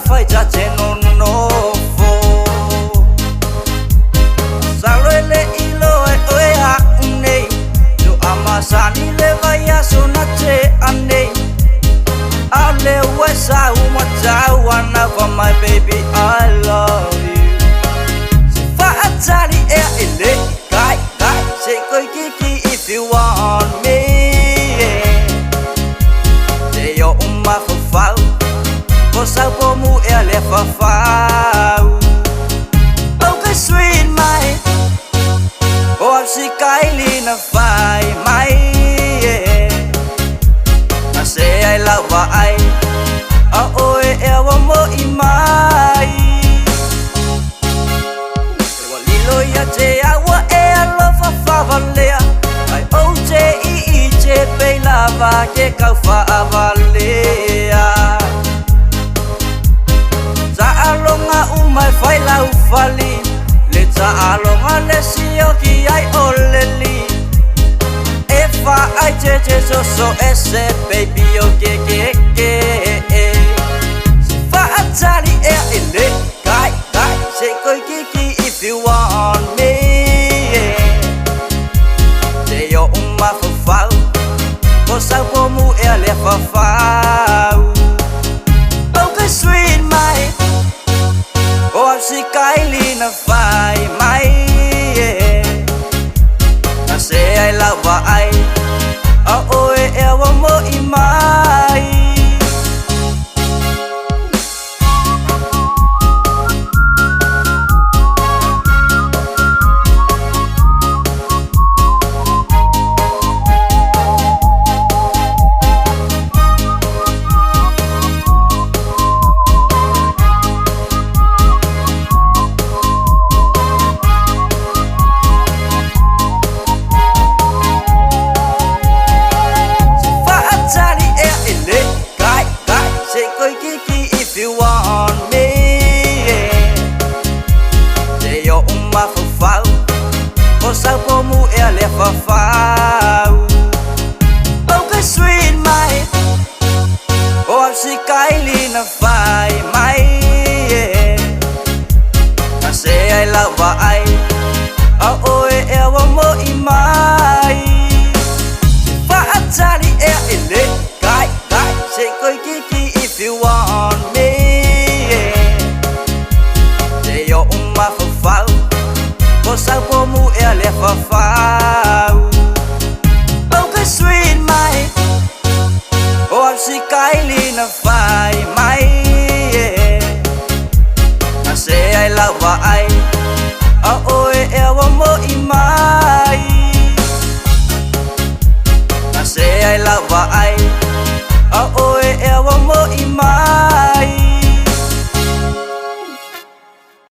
fai ta te nonofo. Salo ele ilo e oe a unei, no amasani le vai aso na te anei. Ale ua sa uma tau ana for my baby, I love you. Se faatali ea e le kai kai, se koi kiki if you want me, yeah. Te yo uma fafau, ko sau po mu ea le fafau. Okay sweet mai, o au si kai li na fai mai, yeah. Na se ai lava ai, a oe e wa mo i mai. E wa lilo ia te aua e alofa whawalea, ai o te i i te pei lava ke kau whaavalea. Ta alonga umai whai lau fali, le ta alonga le sioki ai o leli. E wha ai te te so so e se baby o ke ke ke. Se faatali ea e le kai kai, se koi kiki if you want me, yeah. Te yo uma fafau, ko sau po mu ea le fafau. Okay sweet mai, o au si kai li na fai mai, yeah. Na se ai lava ai, a oe e wa mo i mai. Se faatali ea e le kai kai, se koi kiki if you want me, yeah. Te yo uma fafau, ko sau po mu ea le fafau. Okay sweet mai, o au si kai li na fai mai, yeah. Na se ai lava ai, a oe e wa mo i mai. Se faatali ea e le kai kai, se koi kiki if you want me, yeah. Te yo uma fafau, ko sau po mu ea le fafau. Okay sweet mai, o au si kai li na fai mai, yeah. Na se ai lava ai, a oe e wa mo i mai. Na se ai lava ai,